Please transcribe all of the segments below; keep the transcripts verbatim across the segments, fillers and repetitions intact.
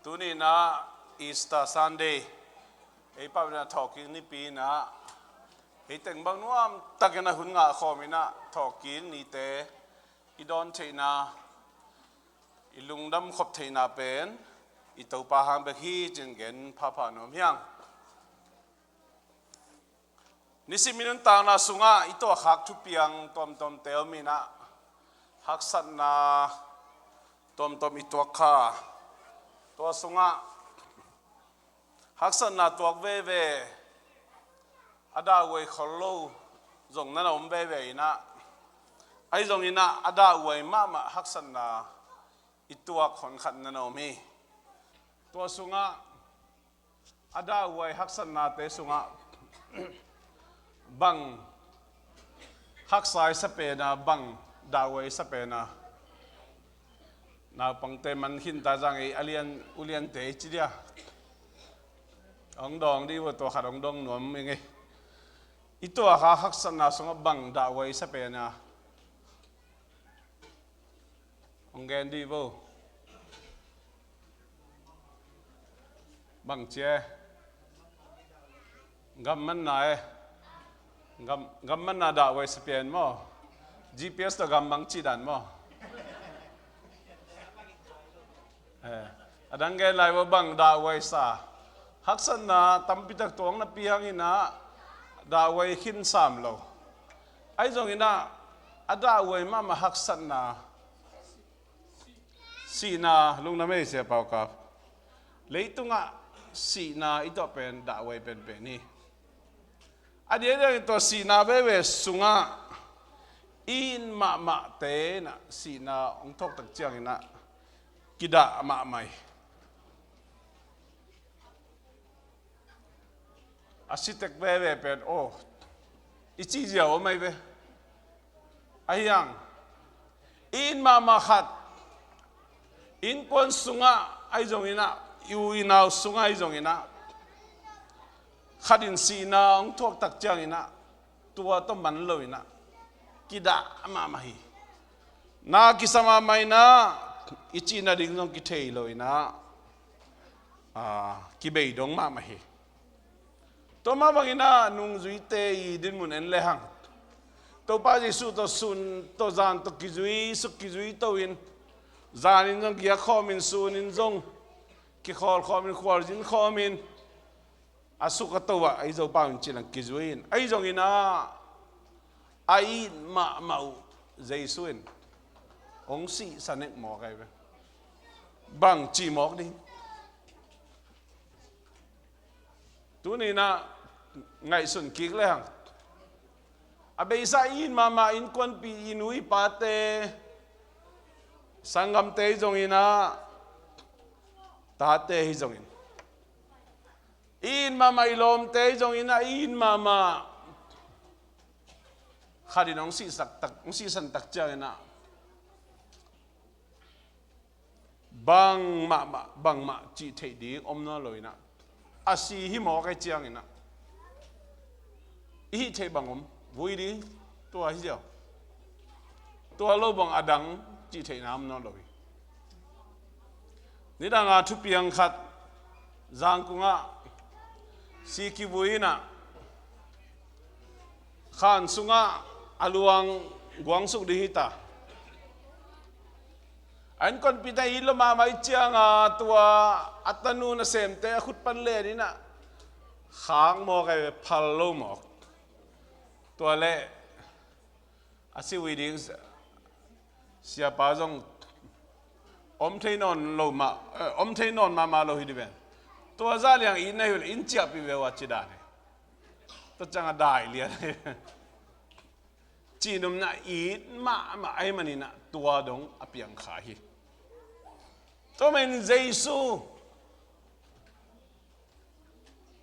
Tuni in ah Easter Sunday, ei pau in ah thawhkik nipi in ah, ei teng bang nuam takin ah hun ngah khawm in ah thawhkik nite i dawn theihna, i lungdam khop theihna pen i Topa hang bek hi cih gen phapha nuam hi ing. Nisim i nuntakna sungah i tuahkhak thupiang tuamtuamte om in ah, haksatna tuamtuam i tuak kha. Tua sungah haksatna tuak veve, a dahhuai khol lo zong na om veve in ah, ahi zongin ah a dahhuai mahmah haksatna i tuak honkhat na om hi. Tua sungah a dahhuai haksatnate sungah bang haksa i sa pen a, bang dahhuai i sa pen a, naupangte man khin ta zang ei, a lian, uliante i ci dia. Hong dawng dih vo, tua khat hong dawng nuam ing ei. I tuahkhak haksatna sungah bang dahhuai i sa pen a, hong gen dih vo. Bang ci e? Gam manna e. Gam, gam manna dahhuai sa pen maw? G P S tawh gam mang cih dan maw? Eh, a dang gen lai vo, bang dahhuai sa. Haksatna tampi tak tuak napi hangin ah dahhuai khin sam lo. Ahi zongin ah a dahhuai mahmah haksatna, sihna, lungdam ei Sia Pau Kap. Leitungah sihna i tuah pen dahhuai penpen hi. A diakdiakin tua sihna veve sungah i it mahmahte in ah sihna hong thuak tak ciangin ah kidah mahmah hi. A si tek veve pen aw, i cih ziau om ahi ve. Ahi hang, i it mahmah khat, innkuan sungah ahi zongin ah, i u i nau sungah ahi zongin ah, khat in sihna hong thuak tak ciangin ah, tua tawh man lo in ah kidah mahmah hi. Na kisa mahmah in ah, i cih nading zong kithei lo in ah, ah, kibei dong mahmah hi. Tua mah bangin ah nungzuite i dinmun en lehang, Topa Jesuh tawh sun tawh zan tawh kizui suk kizui to in, zanin zong giak khawmin, sunin zong kikhawl khawmin, khualzin khawmin, a suk a to ah ei Zopau in ci lang kizui in, ahi zongin ah a it mahmah uh Jesuh in hong sihsa nek mawk ahi ve. Bang cih mawk ding? Tuni in ah ngaihsun kik lehang, a beisa i it mahmah innkuanpih, i nu i pate, sanggamte hi zongin ah, tate hi zongin, i it mahmah i lawmte hi zongin ah, i it mahmah khat in hong sihsak tak, hong sihsan tak ciangin ah, bangmah, bangmah cih theih ding om nawn lo in ah, a si hi mawk ahi ciangin ah, i hih theih bang om, vui ding, tua hi ziau. Tua lo bang a dang cih theihna om nawn lo hi. Nidang a thupiang khat, Zangkung ah si kivui in ah, khan sungah a luang guangsuk ding hi ta. A innkuanpihte it lua mahmah ahih ciangin, tua a tanu nasemte a khut pan len in ah, khak mawk ahi ve, phal lo mawk. Tua leh a si uh hi ding, siapa zong om thei nawn lo mah, eh, om thei nawn mahmah lo hi ding ven. Tua zah liang it na hi uh leh in ciahpih ve uh a ci dan hi. Tua ciang a dai lian hi. Cihnopna it mahmah ahih manin ah tua dong a piang kha hi. Tua manin Jesuh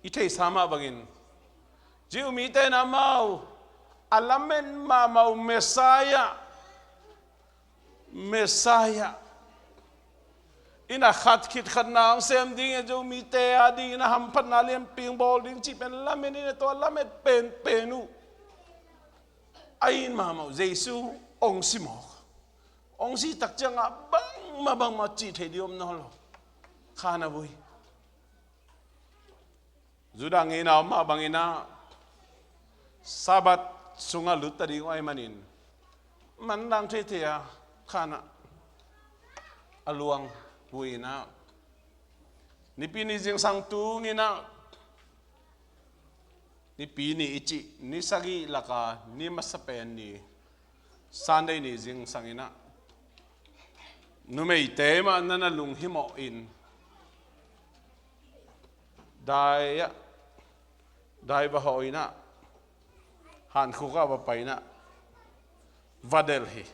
i theihsa mah bangin, Jew mite in amau a lamen mahmah uh Messiah, Messiah in a khat khit khat na hong sem ding, a Jew mite a dingin a hamphatna lianpi hong bawl ding cih pen lamen in a, tua lamet penpen uh a it mahmah uh Jesuh hong si mawk. Hong si tak ciangin bangmah bangmah cih theih ding om nawn lo. khan a vui. Judah ngeina om mah bangin ah Sabbath sungah lut ta ding uh ahih manin manlang theithei a, khan ah a luang vui in ah, Nipi ni zingsang tung in ah, Nipi ni i cih ni sagih laka ni masa pen ni, Sunday ni zingsang in ah, numeite mah na na lunghimawh in, dai ah, dai va hawh in ah, hankhuk ah va pai in ah, va delh hi.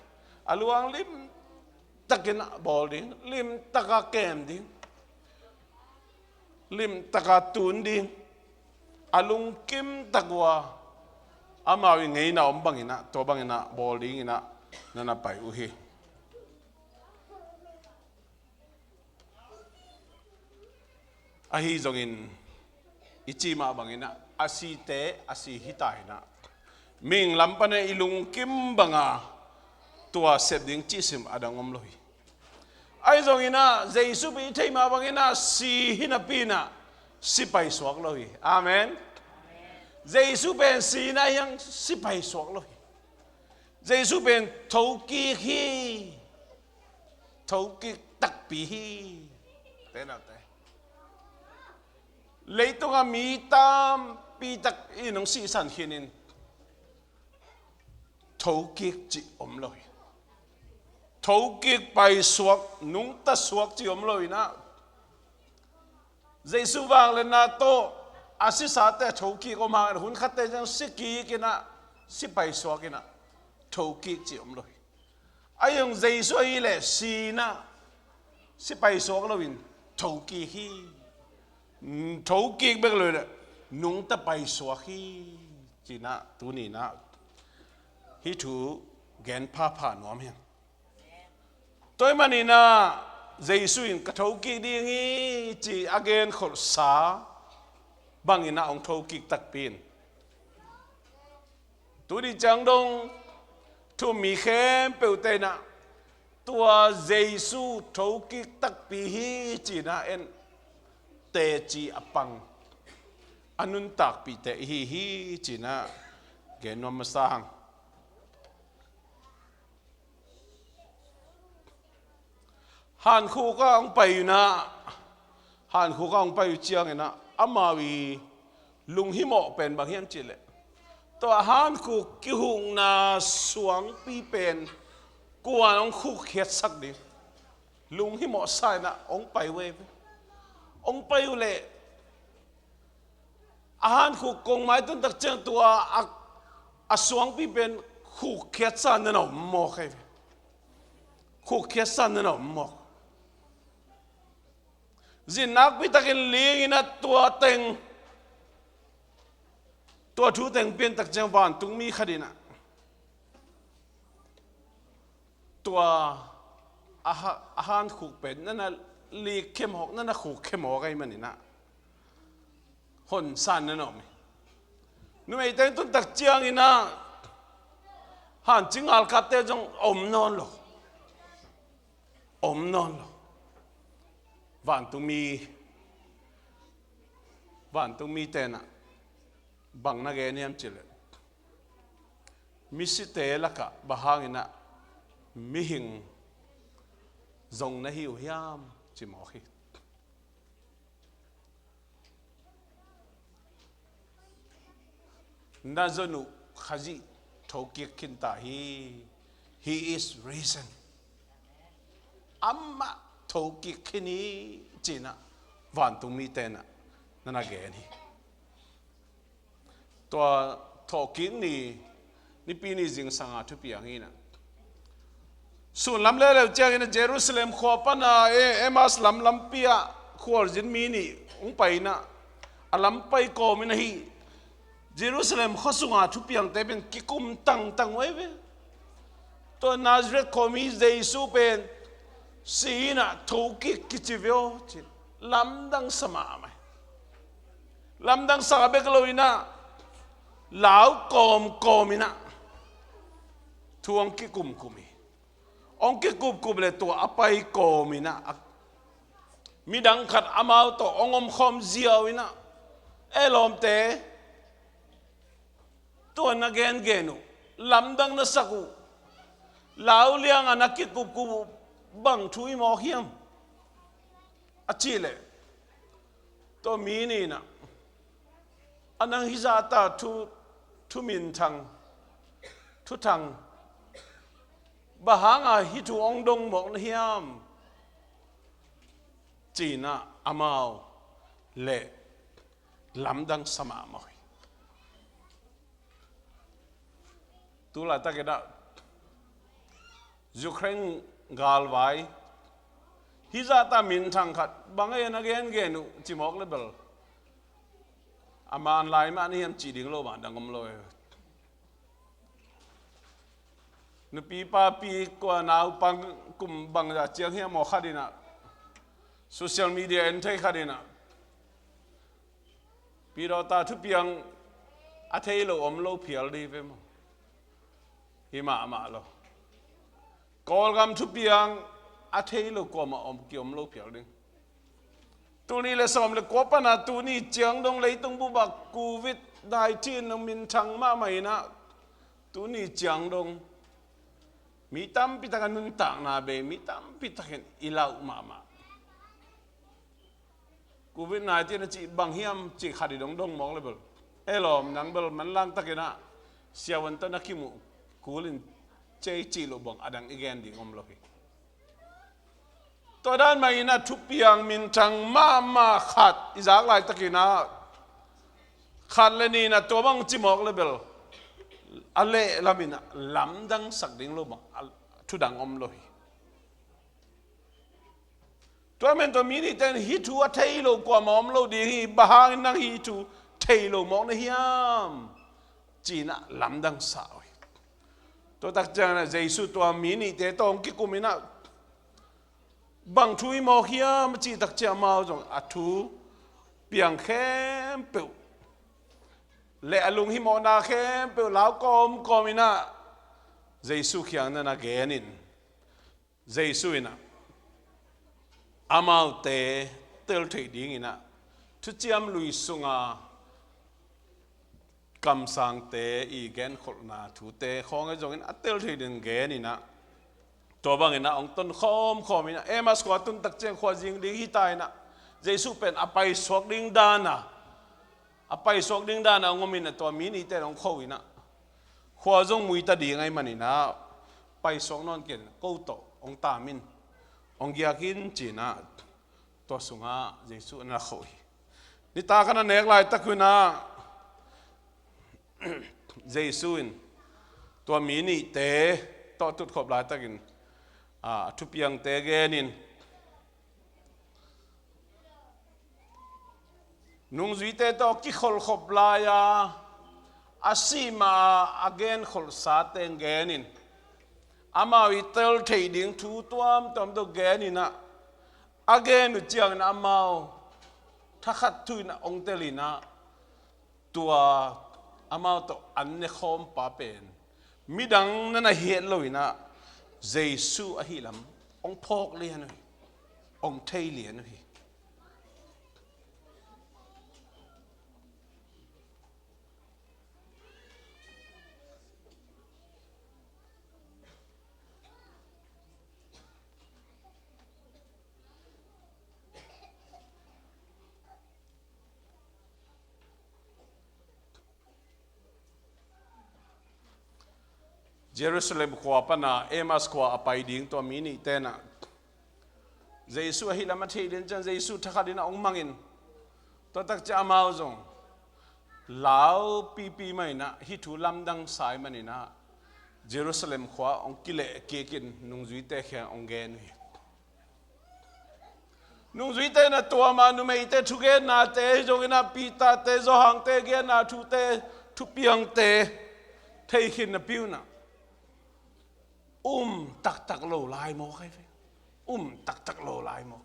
A luang limtakin ah bawl ding, limtaka kem ding, limtaka tun ding, a lungkim tak uh a, amau i ngeina om bangin ah, tua bangin ah bawl dingin ah na na pai uh hi. Ahi zongin i cih mah bangin ah, a site a si hi ta in ah, mihing lam panin i lungkim banga tua sep ding cih sim a dang om lo hi. Ahi zongin ah Jesu pen i theih mah bangin ah si hi napi in ah si paisuak lo hi. Amen. Jesu pen si in ah hiang si paisuak lo hi. Jesu pen thokik hi. Thokik takpi hi. Te naute, leitungah mi tampi tak in hong sihsan khin in, thokik cih om lo hi. Thokik paisuak, nungta suak cih om lo in ah, Jesu vangliatna tawh a sisate thokik om hangin, hun khatte ciang si kik in ah, si paisuak in ah, thokik cih om lo hi. Ahi zong Jesu ahih leh si in ah si paisuak loin thokik hi. Thokik bek lo leh nungta paisuak hi, ci in ah tuni in ah hih thu gen phapha nuam hi. Tua ahih manin ah Jesu in ka thokik ding hi ci a genkholhsa bangin ah hong thokik takpi in, tuni ciang dong thu-um mi khempeuhte in ah tua Jesu thokik takpi hi ci in ah en teci a pang, a nuntakpihte i hi hi ci in ah gen nuam masa hang. Hankhuk ah hong pai uh in ah, hankhuk ah hong pai uh ciangin ah, amau i lunghimawh pen bang hiam cih leh, tua hankhuk kihukna suangpi pen kua'n hong khukkhiatsak ding, lunghimawhsa in ah hong pai uh hi. Hong pai uh leh a hankhuk kong maitun tak ciang tua a, a suangpi pen khukkhiatsa na na om mawk hi. Khukkhiatsa na na om mawk. Zin nakpi takin ling in ah tua teng, tua thu teng pian tak ciang vantungmi khat in ah tua a ha-, a hankhuk pen na na lik khia mawk, na na khuk khia mawk ahih manin ah honsa in na na om hi. Numeite tun tak ciangin ah hancing ngalkapte zong om nawn lo. Om nawn lo. Vantungmi, vantungmite in ah bang na gen hiam cih leh, misite lakah bang hangin ah mihing zong na hi uh hiam, ci mawk hi. Na zon uh Khazih thokik khin ta hi. He is risen. Amah thokik khin hi, ci in ah vantungmite in ah na na gen hi. Tua thawhkik ni, Nipi ni zingsang a thupiang hi in ah, sun lam leuleu ciangin ah Jerusalem khua pan a, e, Emmaus lam lampi ah khualzin mi nih hong pai in ah, a lam pai kawm in ah hih Jerusalem khua sunga thupiangte pen kikum tangtang uh hi ve. Tua Nazareth khuami Jesu pen si in ah thokik kici ve aw, ci in lamdang sa mahmah hi. Lamdang sa bek lo in ah, lau kawmkawm in ah thu hong kikumkum hi. Hong kikumkum leh tua a pai kawm in ah, a, Midang khat amau tawh hong omkhawm ziau in ah, "E lawmte, tua na gengen uh, lamdang na sak uh, lau liangah na kikupkup uh, bang thu i mawk hiam?" a cih leh, tua mi nih in ah, "A nang hih zahta thu, thu minthang, thuthang, bang hanga hih thu hong dong mawk na hiam?" ci-in ah amau leh lamdang sa mahmah hi. Tu laitak in ah Ukraine galvai, "Hih zahta minthang khat, bang e na gengen uh?" ci mawk leh bel, "A man lai mah na hiam?" cih ding lo mah dang om lo e. Nupi papi kua naupang kum bangzah ciang hiam maw khat in ah, social media en thei khat in ah, "Pidawta thupiang a thei lo om lo phial dih ve maw?" Hi mahmah lo. Kawlgam thupiang a thei lo kuamah om, ki-om lo phial ding. Tul nih leh sawm leh kua pan ah tuni ciang dong leitung bup ah Covid nineteen minthang mahmah in ah, tuni ciang dong mi tampi tak a nuntakna bei, mi tampi takin i lauh mahmah. Covid nineteen a cih bang hiam cih khat i dong dong mawk leh bel, "E lawm, nang bel manlang takin ah siavuan tawh na kimuh kul in cei," cih loh bang a dang i gen ding om lo hi. Tua dan mah in ah thupiang minthang mahmah khat i zak laitakin ah, khat leh nih in ah tua bang ci mawk leh bel, a lehlam in ah lamdang sak ding lo bang a thu dang om lo hi. Tua men tua mi nihte in, "Hih thu a thei lo kuamah om lo ding hi, bang hangin nang hih thu thei lo mawk na hiam?" ci-in ah lamdang sa uh hi. Tua tak ciangin ah Jesu tua mi nihte tawh hong kikum in ah, "Bang thu i mawk hiam?" a cih tak ciang amau zong a thupiang khempeuh leh a lunghimawhna khempeuh lau kawmkawm in ah Jesu kiang na na gen in, Jesu in ah amaute tel theih dingin ah Thuciam Lui sunga kamsangte i genkholhna thute khawng ahi zongin a tel theih ding gen in ah, tua bangin ah hong ton khawmkhawm in ah, Emmaus khua tun tak ciang khua zing ding hi ta in ah, Jesu pen a paisuak ding dan a, a paisuak ding dan a hong om in ah, tua mi nihte in hong kho in ah, "Khua zong mui ta ding ahih manin ah paisuak nawn kei in, ko tawh hong tam in, hong giak in," ci-in ah tua sungah Jesu a na kho hi. Nitak a na nek laitak un ah Jesu in tua mi nihte tawh tutkhop laitakin, a, a thupiangte gen in, nungzuite tawh kikholhkhop lai-a a sih ma-a a genkholhsate gen in, amau i tel theih ding thu tuamtuam tawh gen in ah, a gen uh ciangin amau thakhat thu in ah hong tel in ah, tua amau tawh an ne khawmpa pen midang na na hi het lo in ah, Jesu ahih lam hong phawk lian uh hi, hong thei lian uh hi. Jerusalem khua pana Emmaus khua a pai ding tua mi nihte in ah, Jesu ahih lam a theih lian ciang Jesu thakhat in ah hong mang in, tua tak ciang amau zong lau pipi mah in ah, hih thu lamdang sa ahih manin ah, Jerusalem khua hong kileh kik in nungzuite kiang hong gen uh hi. Nungzuite in ah tua ma numeite thugennate, hi zongin ah Peter-te, Johan-te genna thute, thupiangte thei khin napi un ah, um taktak lo lai mawk ahi ve. Um taktak lo lai mawk.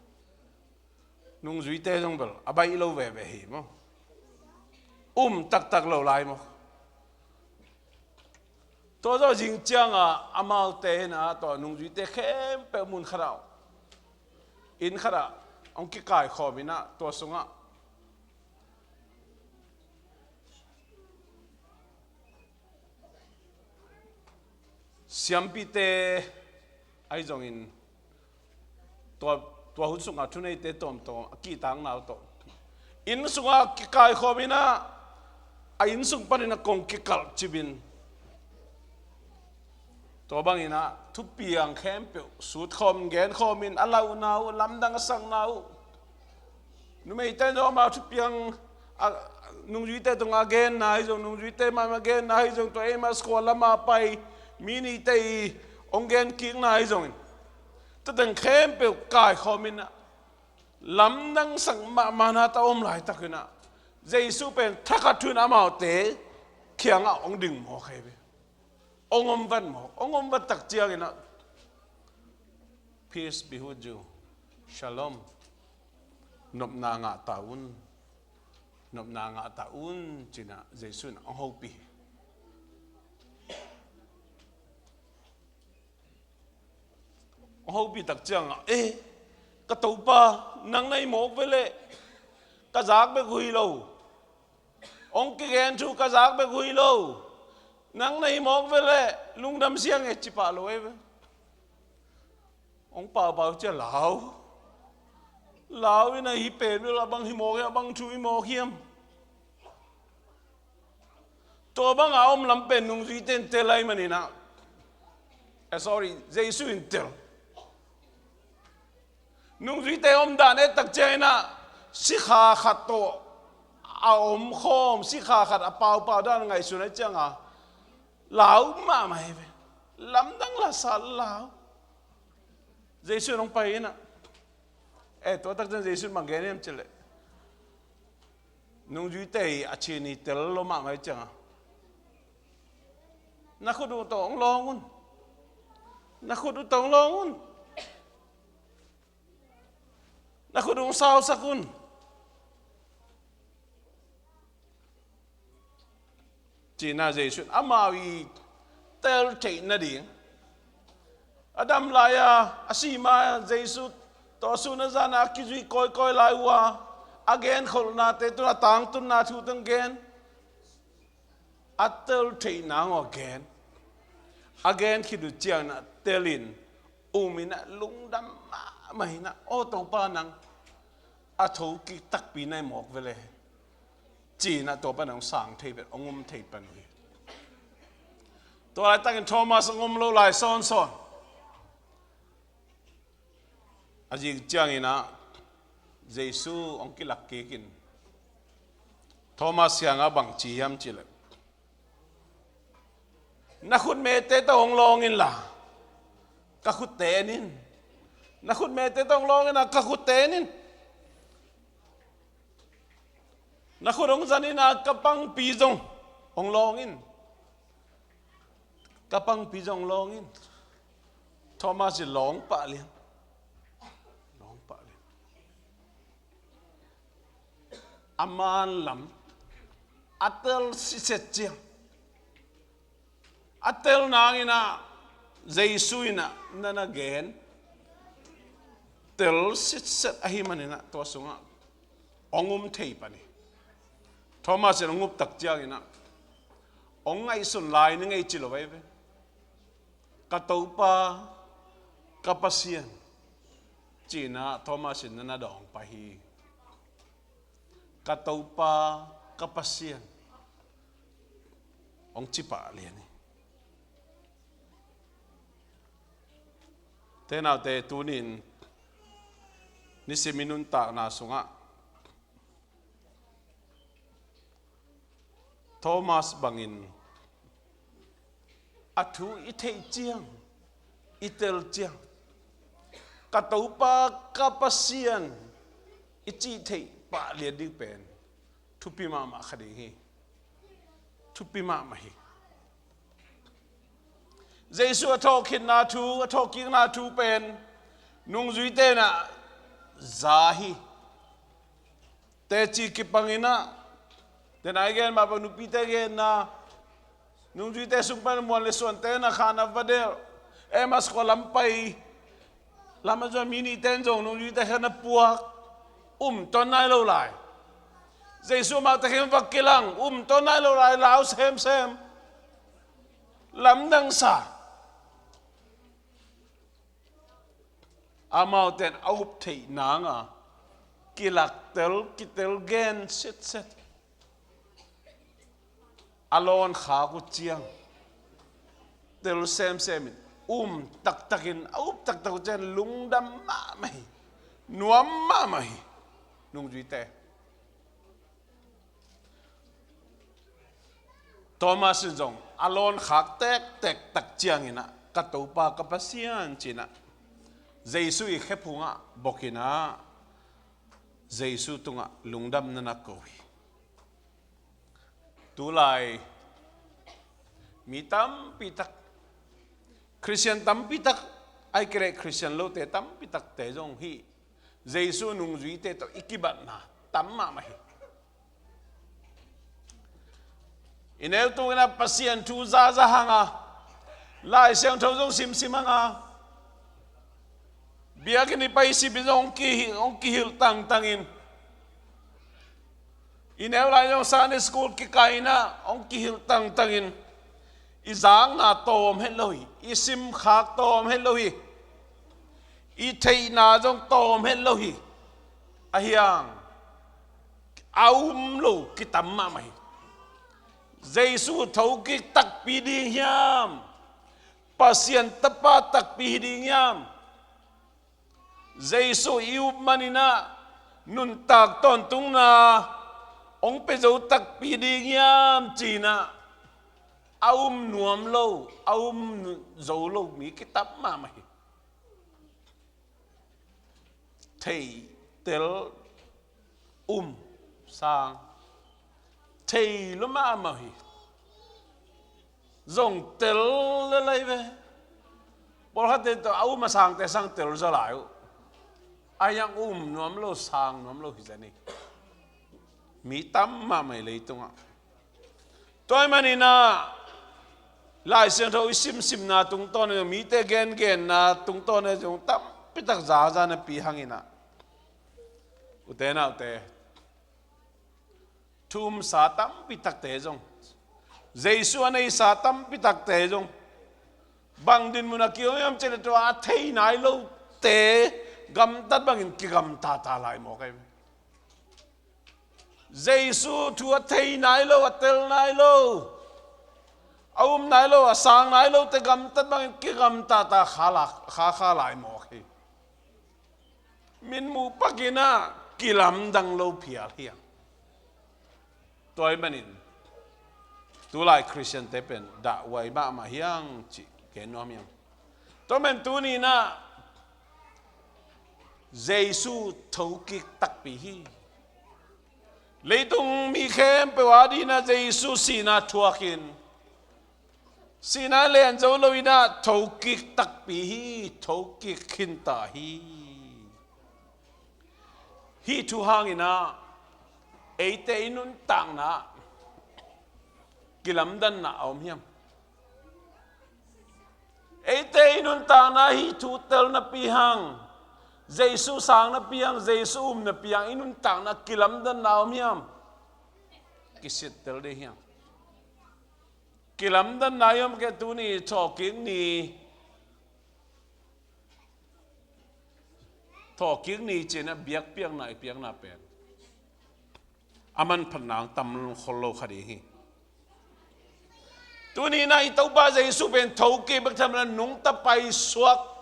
Nungzuite zong bel a baih lo veve hi maw. Um taktak lo lai mawk. Tua zawh zing ciangah amaute in ah tua nungzuite khempeuh mun khatah, inn khatah hong kikaikhawm in ah, tua sungah siampite ahi zongin, tua, tua hun sungah thuneite tuamtuam a kihtakna uh tawh inn sungah kikaikhawm in ah, a inn sung panin a kong kikalh cip in, tua bangin ah thupiang khempeuh sutkhawm genkhawm in, a lauhna uh, lamdang a sakna uh, numeite zong amau thupiang, a, nungzuite tungah a genna ahi zong, nungzuite mahmah a genna ahi zong, tua Emmaus khua lamah pai mi nihte i hong genkikna ahi zongin, tua teng khempeuh kaikhawm in ah, lamdang sak mahmahna tawh a om laitakin ah, Jesu pen thakhat thu-in amaute kiangah hong ding mawk hi ve. Hong om vat mawk, hong om vat tak ciangin ah, "Peace be with you. Shalom. Nopna ngah ta un. Nopna ngah ta un," ci-in ah Jesu in hong hopih hi. Hong hopih tak ciangah, "Eh, ka Topa, nang na hi mawk ve leh, ka zak bek uh hi lo. Hong kigen thu ka zak bek uh hi lo. Nang na hi mawk ve leh, lungdam siang e," ci pah lo hi ve. Hong paupau ciang, "Lau. Lau in ah, hih pen bel a bang hi mawk hiam, a bang thu hi mawk hiam?" Tua banga om lam pen nungzuite in tel ahih manin ah, eh, sorry, Jesu in tel. Nungzuite omdan et tak ciangin ah, sikha khat tawh a omkhawm, sikha khat a paupau dan ngaihsun ahih ciangah, lau mahmah hi ve. Lamdang la sa lau. Jesu in hong pai in ah, eh, tua tak ciang Jesu in bang gen hiam cih leh, nungzuite i a chin i tel lo mahmah ahih ciangah, "Na khut uh tawh hong lawng un. Na khut uh tawh hong lawng un. Na khut uh hong sausak un," ci-in ah Jesu in amau i tel theih nading, a dam lai-a, a si ma Jesu tawh sun a zan a kizuih kawikawi lai uh a, a genkholhnate tungah, a tangtunna thu teng gen, a tel theih nang uh a gen, a gen khit uh ciangin ah tel in, um in ah, lungdam mahmah in ah, "Aw Topa, nang a thokik takpi na hi mawk ve leh," ci-in ah tua pan hong sang thei pen, hong um thei pan uh hi. Tua laitakin Thomas hong om lo lai sawnsawn. A zing ciangin ah Jesu hong kilak kik in, Thomas kiangah bang ci hiam cih leh, "Na khutmete tawh hong lawng inla, ka khutte en in. Na khutmete tawh hong lawng inla, ka khutte en in. Na khut hong zan inla, ka pangpi zong hong lawng in. Ka pangpi zong hong lawng in." Thomas in lawng pah lian. Lawng pah lian. A man lam a tel sitset ciang, a tel nangin ah Jesu in ah na na gen tel sitset ahih manin ah, tua sungah hong um thei pan hi. Thomas in hong up tak ciangin ah, hong ngaihsun lai ning ei ci lo ahi ve. "Ka Topa, ka Pasian," ci-in ah Thomas in na na dawng pah hi. "Ka Topa, ka Pasian," hong ci pah lian hi. Te naute, tuni-in nisim i nuntakna sungah Thomas bangin a thu i theih ciang, i tel ciang, "Ka Topa, ka Pasian," i cih theih pah lian ding pen thupi mahmah kha ding hi. Thupi mahmah hi. Jesu a thawhkhitna thu, a thawhkikna thu pen nungzuite in ah za hi. Teci kipangin ah, tena i gen mah bang, nupite genna, nungzuite sung pan muan le suante na khan a va delh, Emmaus khua lam pai, lam a zuan mi nihte in zong nungzuite khan a puak, Um tawn nai lo lai. Jesu amau te khin va kilang, um tawn nai lo lai, lau semsem. Lamdang sa. Amaute in a up theih nanga kilaktel, kitel gen sitset. A lawn khak uh ciang tel semsem in, um taktakin, a up taktak uh ciang lungdam mahmah hi, nuam mahmah hi. Nungzuite, Thomas in zong a lawn khak tektek tak ciangin ah, "Ka Topa, ka Pasian," ci-in ah, Jesu i khephungah bawkin ah, Jesu tungah lungdamna na ko hi. Tulai mi tampi tak, Khristian tampi tak, ahih kei leh Khristian lote tampi takte zong hih Jesu nungzuite tawh i kibatna tam mahmah hi. I neu tung in ah Pasian thu zaza hanga, Lai Siangtho zong simsim hanga, biakinn i paisip in zong hong kihilh, hong kihilh tangtangin, i neu lai zong Sunday school kikaihna hong kihilh tangtangin, i zakna tawm het lo hi, i simkhak tawm het lo hi, i theihna zong tawm het lo hi. Ahi hang a um lo kitam mahmah hi. Jesu thokik takpi ding hiam? Pasian Tapa takpi hi ding hiam? Jesu i up manin ah nuntak tawntungna hong pia zo takpi ding hiam ci-in ah a um nuam lo, a um zo lo mi kitam mahmah hi. Thei, tel, um, sang, thei lua mahmah hi. Zong tel lel lai ve. Pawlkhatte tawh a um a sangte sang tel zaw lai uh. Ahi hang um nuam lo, sang nuam lo hi zen hi. Mi tam mahmah hi leitungah. Tua ahih manin ah Lai Siangtho i simsimna tungtawn in, mite gengenna tungtawn in zong tampi tak zaza napi hangin ah, ute naute, thu umsa tampi takte zong, Jesu a neisa tampi takte zong, bang dinmun ah kihong hiam cih leh tua a thei nai lote gamtat bangin kigamtata lai mawk ahi. Jesu thu a thei nai lo, a tel nai lo, a um nai lo, a sang nai lote gamtat bangin kigamtata kha la, kha kha lai mawk hi. Min muh pakin ah kilamdang lo phial hi hang. Tua ahih manin tulai Khristiante pen dahhuai mahmah hi hang cih gen nuam hi hang. Tua ahih manin tuni-in ah Jesu thokik takpi hi. Leitung mi khempeuh adingin ah Jesu sihna thuakin, sihna len zo loin ah thokik takpi hi, thokik khinta hi. Hih thu hangin ah eite i nuntakna ah kilamdanna a om hiam? Eite i nuntakna ah hih thu tel napi hang, Jesu sang napi hang, Jesu um napi hang i nuntakna ah kilamdanna a om hiam? Kisittel ding hi hang. Kilamdanna i om kei, tuni thawhkik ni, thawhkik ni ci-in ah biakpiakna i piakna pen a manphatna hong tam khol lo kha ding hi. Tuni-in ah i Topa Jesu pen thokik bek tham lo, nungta paisuak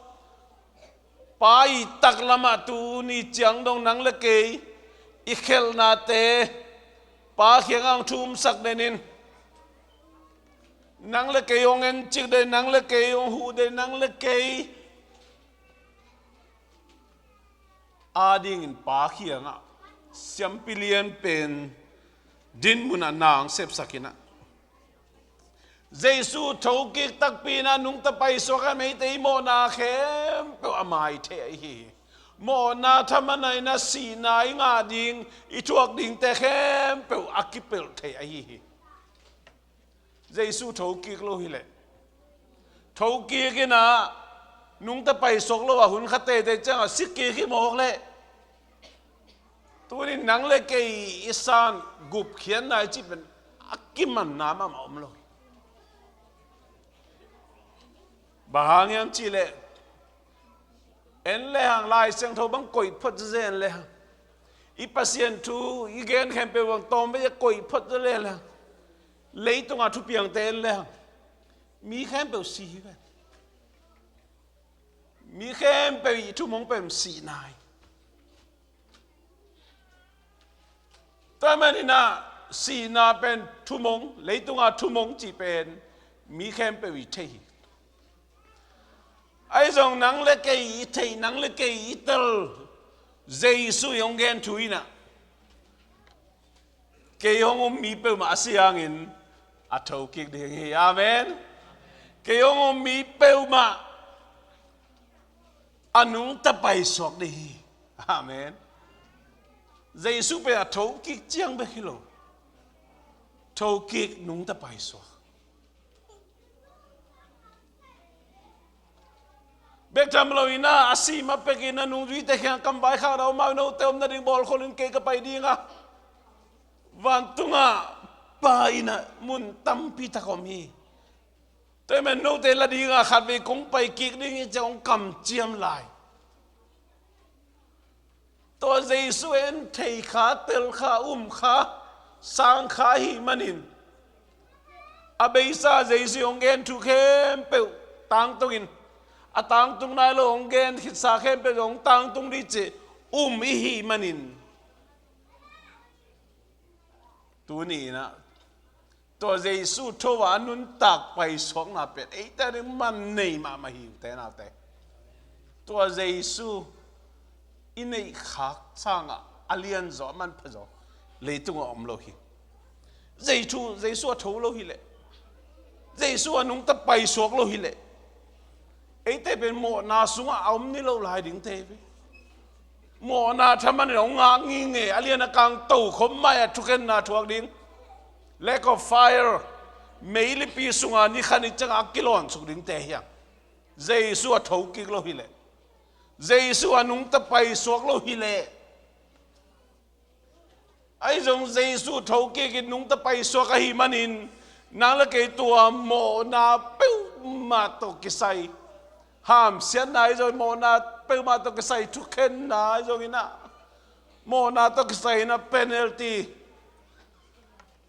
Pa i taklamah tuni ciang dong nang le kei i khelhnate Pa kiangah hong thumsak den in, nang le kei hong encik den, nang le kei hong huh den, nang le kei adingin Pa kiangah siampi lianpen dinmun ah na hong sepsak in ah, Jesu thokik takpi in ah nungta paisuak a, eite i mawhna khempeuh a mai thei ahi hi. Mawhna thaman ah in ah sihna i ngah ding, i thuak dingte khempeuh a kipelh thei ahi hi. Jesu thokik lo hileh, thokik in ah nungta paisuak lo a hun khat teitei ciangah si kik hi mawk leh, Tuni nang le kei i san gupkhiatna i cih pen a kimanna mahmah om lo hi. Bang hang hiam cih leh, en le hang, Lai Siangtho bang koih phot zen le hang, i Pasian thu i gen khempeuh bang tawm ve koih phot zen le hang, leitunga thupiangte en le hang, mi khempeuh si hi ven. Mi khempeuh i thumong pen sihna hi. Tua manin ah sihna pen thumong, leitunga thumong cih pen mi khempeuh i thei hi. Ahi zong nang le kei i theih, nang le kei i tel, Jesu i hong gen thu in ah, kei hong um mi peuhmah a si hangin a thokik ding hi. Amen. Kei hong um mi peuhmah a nungta paisuak ding hi. Amen. Jesu pen a thokik ciang bek hi lo. Thokik, nungta paisuak. Bek tham lo in ah, a si ma pek in ah, nungzuite kiang kam vaikhak na om a, note om nading bawl khol in kei ka pai ding a, vantungah Pa in ah mun tampi tak om hi. Tua ahih manin note la ding a khatvei kong pai kik ding hi ci-a hong kamciam lai. Tua Jesu en thei kha, tel kha, um kha, sang kha ahih manin, a beisa Jesu hong gen thu khempeuh tangtungin, a tangtung nai lo hong gen khitsa khempeuh hong tangtung ding cih um i hih manin, tuni in ah tua Jesu tho a nuntak paisuakna pen eite ading man nei mahmah hi, ute naute. Tua Jesu i neih khak sangah a lianzaw, a manphazaw leitungah om lo hi. Jesu, Jesu a tho lo hileh, Jesu a nungta paisuak lo hileh, eite pen mawhna sungah a om ni lo lai dingte hi ve. Mawhna thaman in hong ngak ngingei, a lian a kang tokhom mai-ah thukhenna thuak ding. Lake of fire, meilipi sunga ni khat ni ciangah a kilawn suk dingte hi hang. Jesu a thokik lo hileh, Jesu a nungta paisuak lo hileh. Ahi zong Jesu thokik in nungta paisuak ahih manin, nang le kei tua mawhna peuhmah tawh kisai, hamsiatna ahi zong, mawhna peuhmah tawh kisai thukhenna ahi zongin ah, mawhna tawh kisai in ah penalty,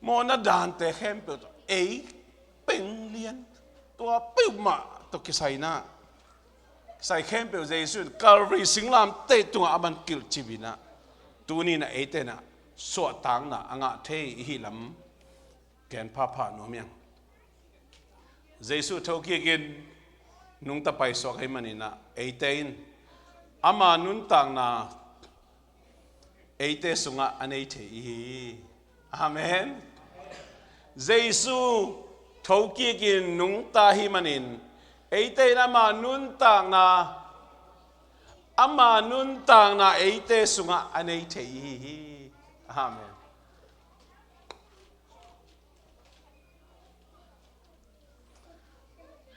mawhna dante khempeuh tawh ei penglian, tua peuhmah tawh kisai in ah, kisai khempeuh Jesu in Calvary singlamteh tungah a man kilhcip in ah, tuni in ah eite in ah suahtakna a ngah thei i hih lam gen phapha nuam hi hang. Jesu thokik in nungta paisuak ahih manin ah, eite in ama nuntakna eite sungah a nei thei i hi hi. Amen. Jesu thokik in nungta ahih manin, eite in ama nuntakna, ama nuntakna eite sungah a nei thei i hi hi. Amen.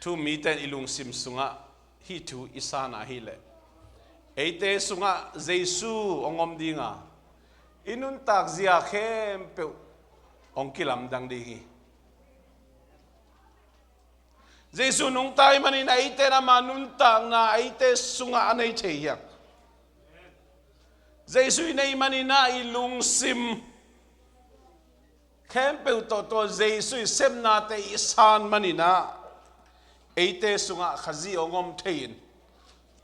Thu-um mite in i lungsim sungah hih thu i san a hileh, eite sungah Jesu hong om ding a, i nuntak zia khempeuh hong kilamdang ding hi. Jesu nungta ahih manin ah eite in ama nuntakna eite sungah a nei thei hi hang. Jesu i neih manin ah i lungsim khempeuh tawh tua Jesu i sepnate i san manin ah, eite sungah Khazih hong om thei in,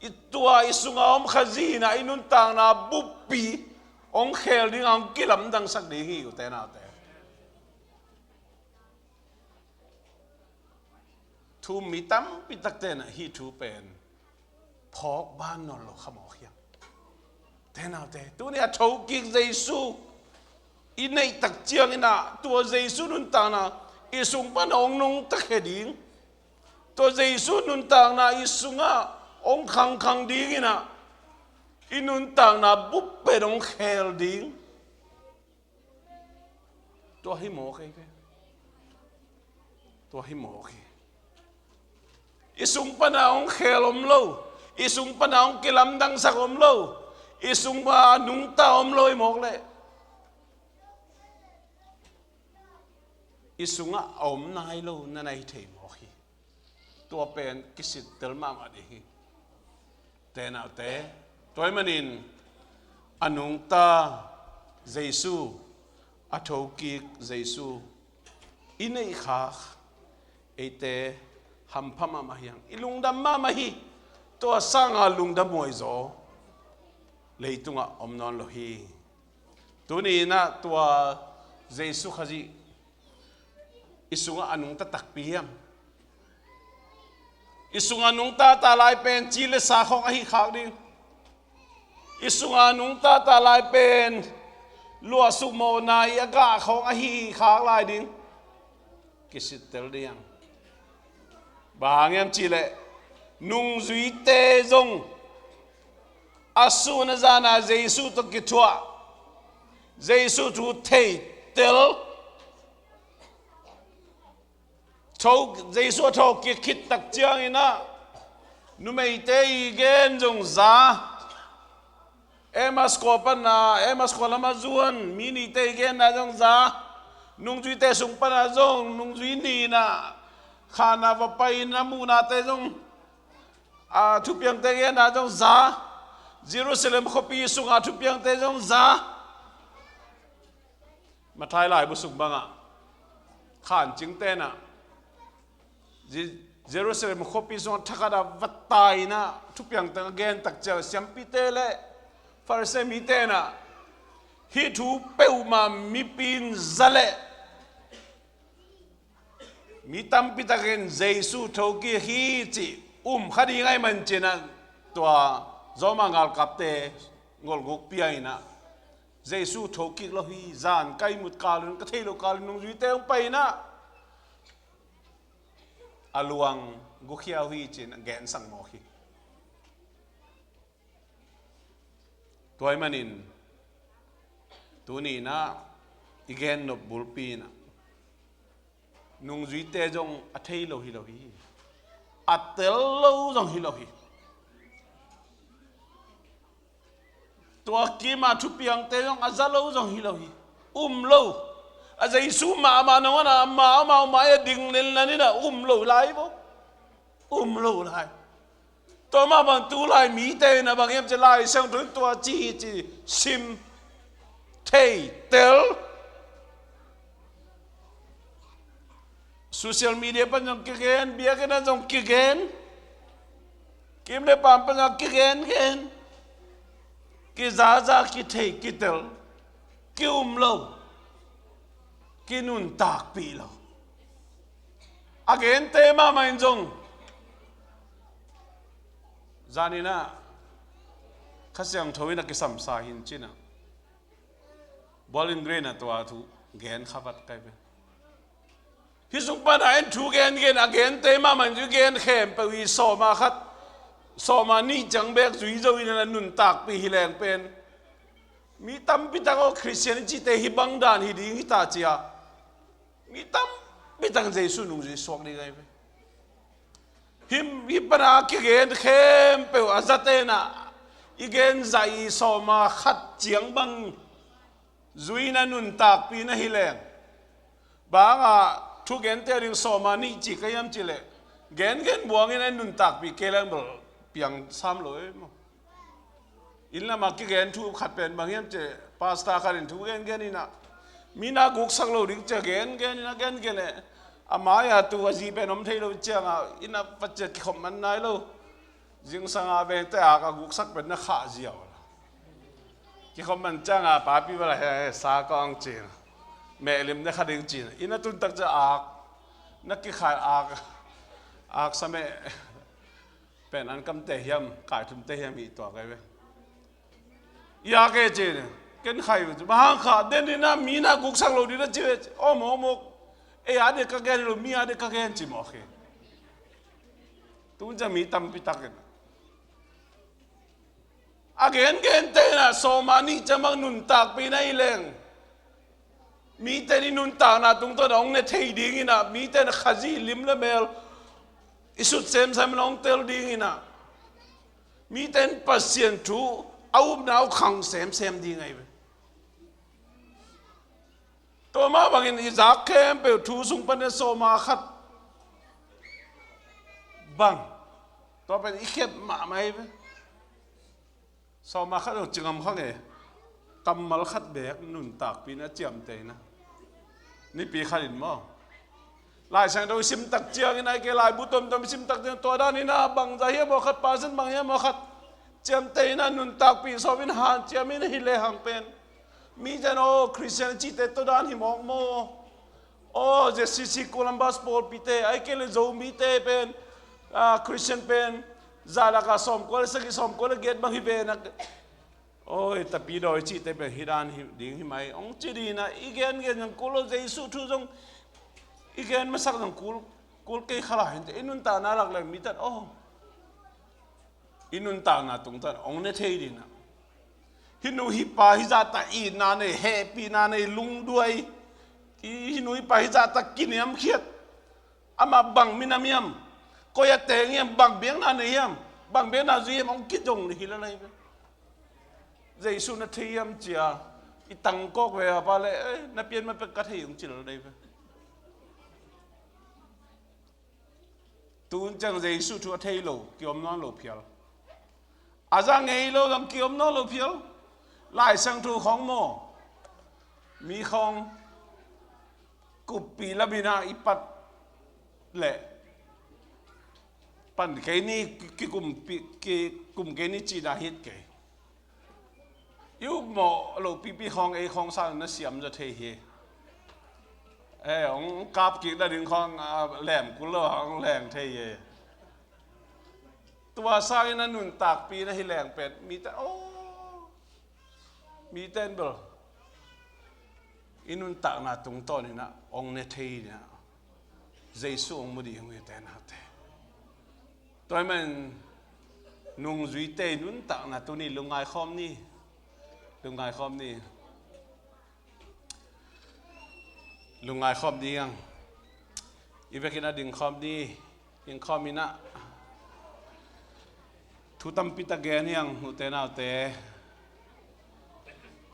i tua i sungah om Khazih in ah i nuntakna buppi hong khel ding a, hong kilamdangsak ding hi, ute naute. Thu-um mi tampi takte in ah hih thu pen phawk ban nawn lo kha mawk hi hang. Ute naute, tuni a thokik Jesu i neih tak ciangin ah, tua Jesu nuntakna i sung pan hong nungta khia ding, tua Jesu nuntakna i sungah hong khangkhang dingin ah, i nuntakna bup pen hong khel ding. Tua hi mawk hi ve. Tua hi mawk hi. I sung pan a hong khel om lo, i sung pan a hong kilamdangsak om lo, I sungah a nungta om lo hi mawk leh, i sungah a om nai lo na na hi thei mawk hi. Tua pen kisittel mahmah ding hi. Te naute, tua ahih manin a nungta Jesu, a thokik Jesu i neihkhak eite hampha mahmah hi hang. I lungdam mahmah hi. Tua sanga lungdam huai zaw leitungah om nawn lo hi. Tuni inah tua Jesu Khazih i sungah a nungta takpi hiam? I sungah nungta ta lai pen ci le sa khawng ahi khak ding. I sungah nungta ta lai pen luahsuk mawhna i a gah khawng ahi khak lai ding. Kisittel ding. Bang hang hiam cihleh, nungzuite zong a sun a zana Jesu tawh kithuah, Jesu thu theitel, tho, Jesu a thawhkik khit tak cianginah numeite i gen zong za. Emmaus khua pana, Emmaus khua lamah zuan mi nihte i genna zong za. Nungzuite sung pana zong nungzui nihna khana va pai-in a muhnate zong, a thupiangte genna zong za. Jerusalem khuapi sunga thupiangte zong za. Matthai laibu sung bangah khancing tenah Je-, Jerusalem khuapi sungah thakhatah va tai inah thupiang teng a gen tak ciang siampite le Farisi mite inah hih thu peuhmah mipi in za leh mi tampi takin Jesu thokik hi cih um kha ding ahih mancin ah tua Roma galkapte ngolguk pia inah Jesu thokik lo hi, zan ka ihmut kalun, ka thei lo kalun nungzuite hong pai inah a luang gukhia uh hi ci-in a gensak mawk hi. Tua ahih manin tuni inah i gen nop bulpi inah nungzuite zong a thei lo hi lo hi. A tel lo zong hi lo hi. Tua kima thupiangte zong a za lo zong hi lo hi. Um lo. A Jesu mahmah nangawn a amau amau mai a ding lel nan inah um lo lai vo. Um lo lai. Tua mah bang tu lai mite inah bang hiam ci, Lai Siangtho in tua ci hi ci sim thei tel. Social media pan zong kigen, biakinn ah zong kigen, kim le pam pan zong kigen gen, kizaza, kithei, kitel, ki-um lo, kinuntakpih lo. A gente mahmah in zong zaninah Kha Siangtho in a kisamsa hi ci-inah Bowling Green ah tua thu gen kha vat kai ve. Hih sung panah en thu gengen a gente mahmah in zui gen khempeuh hi. Sawma khat, sawma nih ciang bek zui zo in a nuntakpih hi leng pen mi tampi tak aw Khristian i cihte hih bang dan hi ding hi ta cia. Mi tampi tak Jesu nungzui suak ding ahi ve. Hih, hih pana kigen khempeuh a zate inah i gen zah i sawma khat ciang bang zui in a nuntakpih na hi leng. Bang a thugente a ding sawma nih ci ka hiam cihleh gengen buang in a nuntakpih kei leng bel piang sam lo e maw. Inn lamah kigen thu khat pen bang hiam cihleh pastor khat in thu gengen inah mi na guksak lo ding cia gengen inah gengen leh a mai-a tu a zi pen om thei lo ciangah innah va ciah kikhop man nai lo. Zingsang a vengte ak a guksak pen na khah ziau la. Kikhop man ciangah papi vala he, he sa kawng cin. Mehlim ne kha ding cin. Inn a tun tak ciah ak na kikhai ak, ak sa meh pen an kamte hiam, kai thumte hiam hi tuak ahi ve. I ak e cin. Ken khai ve. Bang hang kha den inah mi na guksak lo ding na ci ve. Om, om, om. Ei a dek ka gen lo, mi a dek ka gen ci mawk hi. Tun ciang mi tampi takin a gengente inah sawma nih ciang bang nuntakpih na hi leng. Mite in i nuntakna tungtawn a hong ne thei ding inah, mite in Khazih lim le mel i sut semsem in hong tel ding inah, mite in Pasian thu a upna uh khang semsem ding ahi ve. Tua mah bangin i zak khempeuh thu sung panin sawma khat bang, tua pen i khep mahmah hi ve. Sawma khat zong ci ngam kha nge, kammal khat beek nuntakpi in a ciamteh in a, nipi khat in maw. Lai Siangtho i sim tak ciangin, ahih kei leh laibu tuamtuam i sim tak ciangin, tua dan in a bangzah hiam aw khat, percent bang hiam aw khat ciamteh in a, nuntakpi sawm in, hanciam in, hi lehang pen mite in, aw, Christian cihte tua dan hi mawk maw? Aw, Z C C Columbus pawlpite, ahih kei leh Zomite pen, ah, Christian pen zah lakah sawmkua le sagih, sawmkua le giat bang hi ve na. Aw, Tapidaw i cihte pen hih dan hi ding hi mai, hong ci ding in a, i gengen zong kul lo, Jesuh thu zong i gen masak zong kul, kul kei kha lai hi inteh. I nuntakna lak le mite in, aw, i nuntakna tungtawn hong ne thei ding in a, hih nu hih pa hih zahtak itna nei, hehpihna nei, lungduai, hih nu hih pa hih zahtak kiniamkhiat, amah bang minam hiam, koi a teng hiam, bang biakna nei hiam, bang biakna zui hiam, hong kidong hi lel ahi ve. Jesuh na thei hiam ci a i tangkawk ve a, pa leh, eh, na pian ma pek ka thei, hong ci lel ahi ve. Tun ciang Jesuh thu a thei lo kiom nawn lo phial. A za ngei lo zong kiom nawn lo phial. Lai Siangtho khawng maw, mi khawng kuppih lam in a i pat leh pan kei ni, kikum pi-, kikum kei ni cihna hi kei. I upmawh loh pipi khawng ei khawng sang na siam zaw thei hi. Eh, hong kap kik nading khawng, ah, lem kul lo hong leng thei hi. Tua sangin a nuntakpi na hi leng pen mite, aw, mite in bel i nuntakna tungtawn in a hong ne thei in a, Jesuh hong mu ding hi, ute naute. Tua ahih manin nungzuite i nuntakna tuni lungngai khawm ni. Lungngai khawm ni. Lungngai khawm ni hang. I vekin a ding khawm ni. Ding khawm in a, thu tampi tak gen hi hang, ute naute.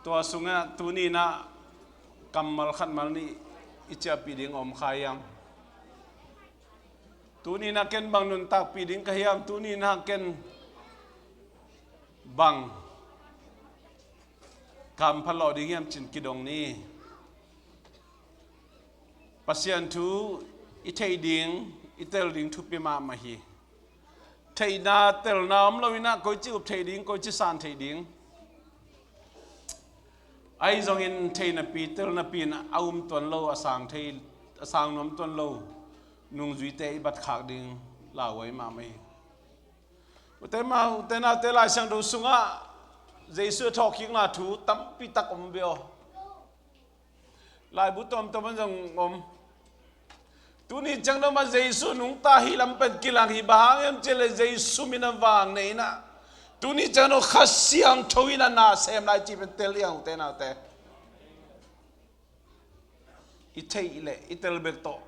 Tua sungah tuni in a kammal khat mal nih i ciahpih ding om kha hi hang. Tuni in a ken bang nuntakpih ding ka hiam, tuni in a ken bang ka hampha lawh ding hiam ci-in kidong ni. Pasian thu i theih ding, i tel ding thupi mahmah hi. Theihna telna om lo in a, koici up theih ding, koici san theih ding. Ahi zongin theihnapi, telnapi in a um tuan lo, a sang thei, a sang nuam tuan lo nungzuite i bat khak ding lauhuai mahmah hi. Ute ma, ute naute, Lai Siangtho sungah Jesuh a thawhkikna thu tampi tak om ve aw. Laibu tuamtuam ah zong om. Tuni ciang dong mah Jesuh nungta hi lam pen kilang hi, bang hang hiam cih leh Jesuh min a vang nei in a, tuni ciang dong Kha Siangtho in a na sem lai cih pen tel hi hang, ute naute. I theih leh i tel bek tawh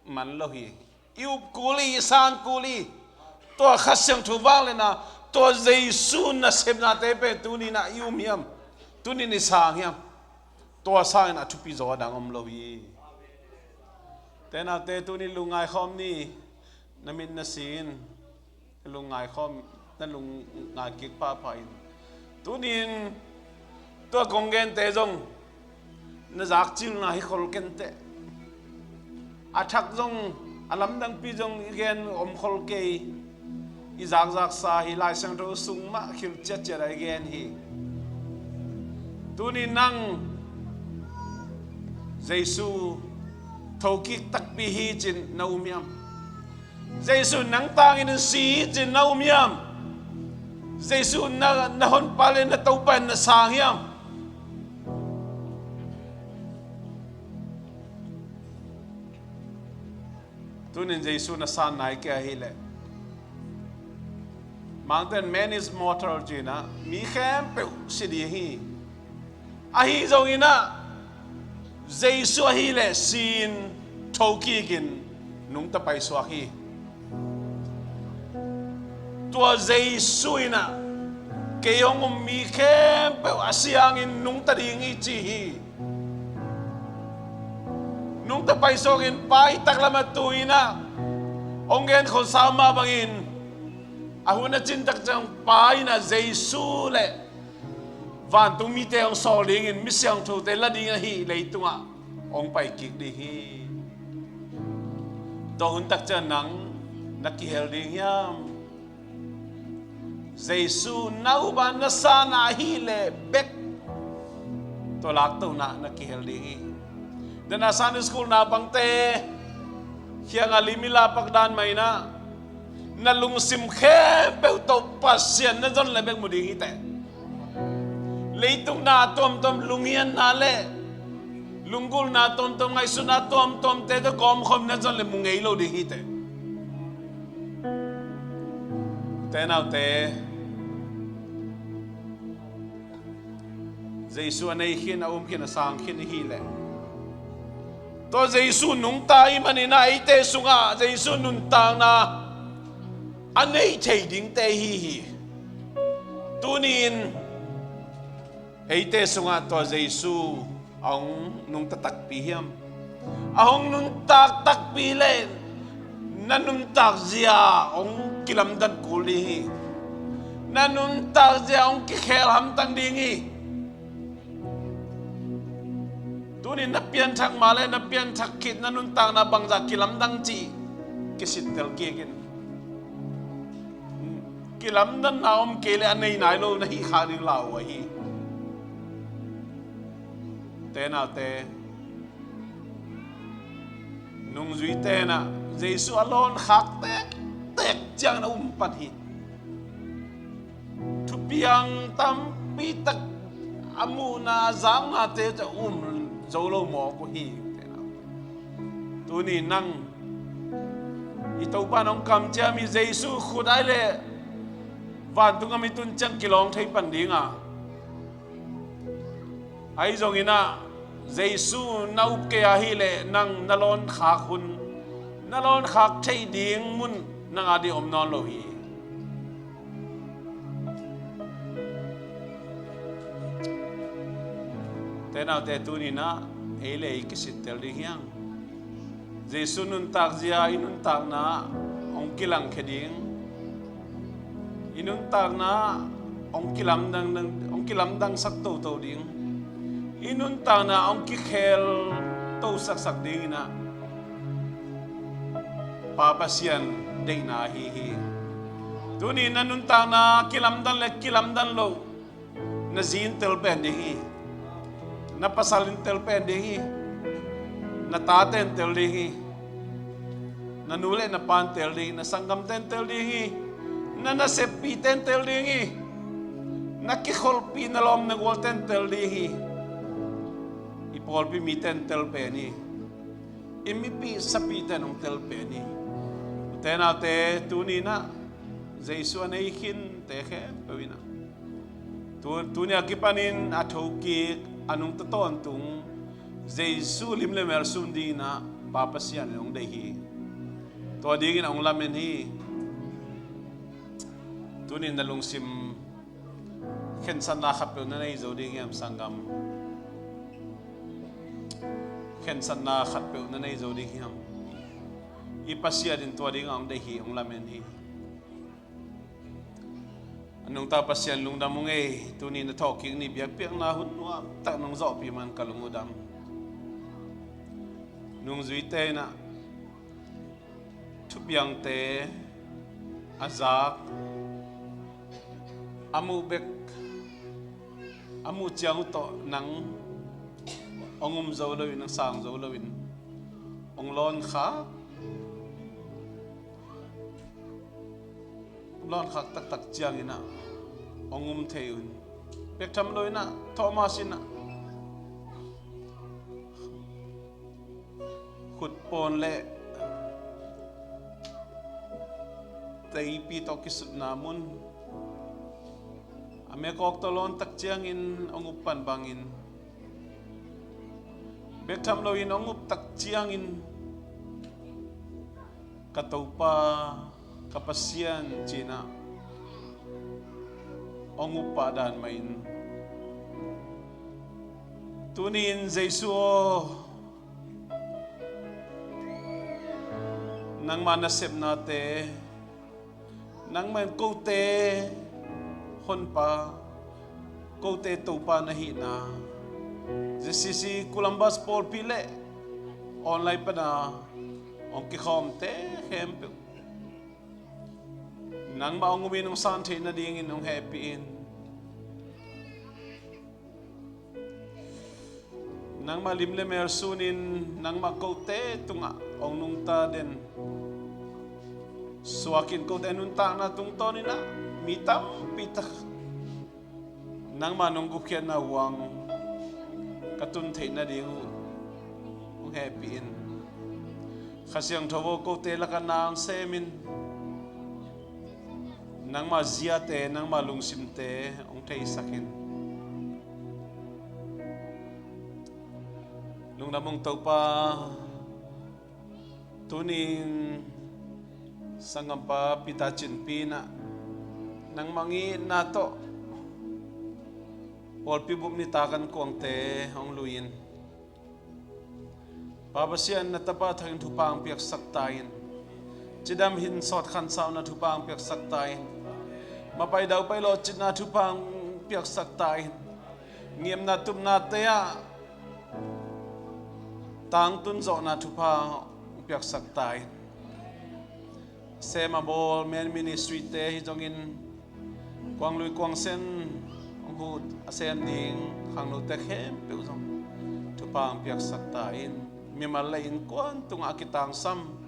man lo hi. I up kul hi, i san kul hi. Tua Kha Siangtho vangliatna, tua Jesuh nasepnate pen tuni in a i um hiam? Tuni in i sang hiam? Tua sangin a thupi zaw a dang om lo hi. Ute naute, tuni lungngai khawm ni, na mit na sin. Lungngai khawm, na lungngai kik pahpah in. Tuni in tua kong gente zong na zakcilna hi khol kei inteh. A thak zong, a lamdangpi zong i gen om khol kei. I zakzaksa hi, Lai Siangtho sung mah khil ciatciat a i gen hi. Tuni nang Jesuh thokik takpi hi ci-in na um hiam? Jesuh nang tangin si hi ci-in na um hiam? Jesuh na, na honpa le na Topa in na sang hiam? Tunin Jesuh na san nai kei ahih leh, Mangten, man is mortal ci-in a, mi khempeuh si ding hi. Ahi zongin a, Jesuh ahih leh si-in thokikin nungta paisuak hi. Tua Jesuh in a, Kei hong um mi khempeuh a siangin nungta ding hi ci hi. Nungta paisawkin Pa i taklam a tu-in ah hong genkholsa mah bangin a hun a cin tak ciang Pa in ah Jesu le vantung mite hong sawl dingin mi siangthote la ding ahi leitungah hong paikik ding hi. Tua hun tak ciang nang na kihel ding hiam? Jesu na up a na san a ahih leh bek tua laktona na kihel ding hi. Dana Sunday school naupangte kiangah limit la pak dan mah in ah na lungsim khempeuh tawh Pasian na zon leh bek mu ding hi teh. Leitung na tuamtuam, lunghianna le lunggulhna tuamtuam, ngaihsutna tuamtuamte tawh gawmkhawm na zon leh mu ngei lo ding hi teh. Ute naute, Jesu a nei khin, a um khin, a sang khin i hih leh tua Jesu nungta i hih manin ah eite sungah Jesu nuntakna a nei thei dingte i hi hi. Tuni-in eite sungah tua Jesu a hong nungta takpi hiam? A hong nuntak takpi leh na nuntak zia hong kilamdang kul ding hi. Na nuntak zia hong kikhel hamtang ding hi. Tuni na pianthak mah leh na pianthak khit na nuntakna bangzah kilamdang cih kisittel kik in. Kilamdanna om kei leh a nei nai lo na hih khak ding lau ahi. Ute naute, nungzuite in ah Jesu a lawnkhak tektek ciangin a um pan hi. Thupiang tampi tak a muhna a zaknate ca um zo lo mawk uh hi. Tuni nang i Topa in hong kamciam hi. Jesu khut ai leh vantung a mi tun ciang kilawng thei pan ding a, ahi zongin ah Jesu na up kei ahih leh nang na lawnkhak hun, na lawnkhak theih ding mun nang a ding om nawn lo hi. Ute naute, tuni-in ah ei le ei kisittel ding hi hang. Jesu nuntak zia i nuntakna hong kilangkhia ding, i nuntakna hong kilamdang, hong kilamdangsak toto ding, i nuntakna hong kikheltosaksak dingin ah Pa Pasian deihna ahi hi. Tuni na nuntakna kilamdan le kilamdan loh, na zi in tel pen ding hi. Na pasal in tel pen ding hi. Na tate in tel ding hi. Na nu le na pa in tel ding hi. Na sanggamte in tel ding hi. Na naseppihte in tel ding hi. Na kikholhpih na lawm na gualte in tel ding hi. I pawlpi mite in tel pen hi. I mipih sapihte in hong tel pen hi. Ute naute, tuni-in ah Jesu a nei khinte khempeuh in ah tu, tuni a kipanin a thokik, a nungta tawntung Jesu lim le mel sum dingin ah Pa Pasian in hong deih hi. Tua dingin a hong lamen hi. Tuni-in na lungsim khensatna khatpeuh na nei zo ding hiam, sanggam? Khensatna khatpeuh na nei zo ding hiam? I Pasian in tua dingin a hong deih hi, hong lamen hi. A nungta Pasian, lungdam ung ei, tuni na thawhkik ni biakpiakna hun nuamtak nong zawhpih man ka lung uh dam. Nungzuite in ah thupiangte a zak, a muh bek, a muh ciang uh tawh nang hong um zo loin, nang sang zo loin, hong lawnkhak, lawnkhak taktak ciangin ah hong um thei un. Bek tham loin ah Thomas in ah khutpawn le teipi tawh kisutna mun a mekawk tawh lawn tak ciangin hong up pan bangin, bek tham loin hong up tak ciangin, "Ka Topa, ka Pasian," ci-in ah hong up pah dan mahin, tuni-in Jesu aw, nangma nasepnate, nangma in kote Honpa, kote Topa na hihna, ZCC Columbus pawlpi le online pana hong kikhawmte khempeuh nangmah hong umin hong san theih nadingin hong hehpih in. Nangmah lim le mel sunin nangmah kote tungah hong nungta den suakin kote nuntakna tungtawninah mi tampitak nangmah nong gupkhiatna uang ka tun theih nading uh hong hehpih in. Kha Siangtho aw, kote lakah na hong semin nangmah ziate, nangmah lungsimte hong theisakin. Lungdam ung Topa, tuning sanggampa Peter Cinpi inah nangmah ngitna tawh pawlpi bup nitak an kuangte hong lui in. Pa Pasian, na tapa thangin thupha hong piaksak ta in. Cidam hin sawt khansauna thupha hong piaksak ta in. Mapai daupai lawhcitna thupha hong piaksak ta in. Ngiamna tupnate ah tangtun zawhna thupha hong piaksak ta in. Sem a bawl men ministry-te hi zongin, kuang lui kuang sen hong huh a sem ding khangnote khempeuh zong thupha hong piaksak ta in. Mimal le innkuan tungah a kitangsam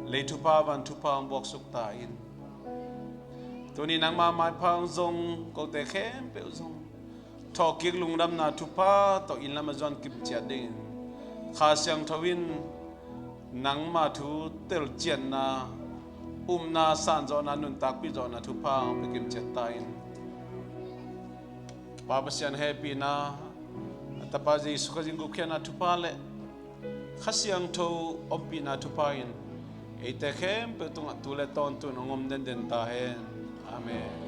lei thupha van thupha hong buaksuk ta in. Tuni nangma maipha hong zong kote khempeuh zong thawhkik lungdamna thupha tawh inn lam a zuan kimciat dingin Kha Siangtho in nangma thu telcianna, upna, sanzawhna, nuntakpih zawhna thupha hong pia kimciat ta in. Pa Pasian hehpihna, a tapa Jesu Khazih gupkhiatna thupha le Kha Siangtho ompihna thupha in eite khempeuh tungah tu le tawntung hong om denden ta hen. Amen.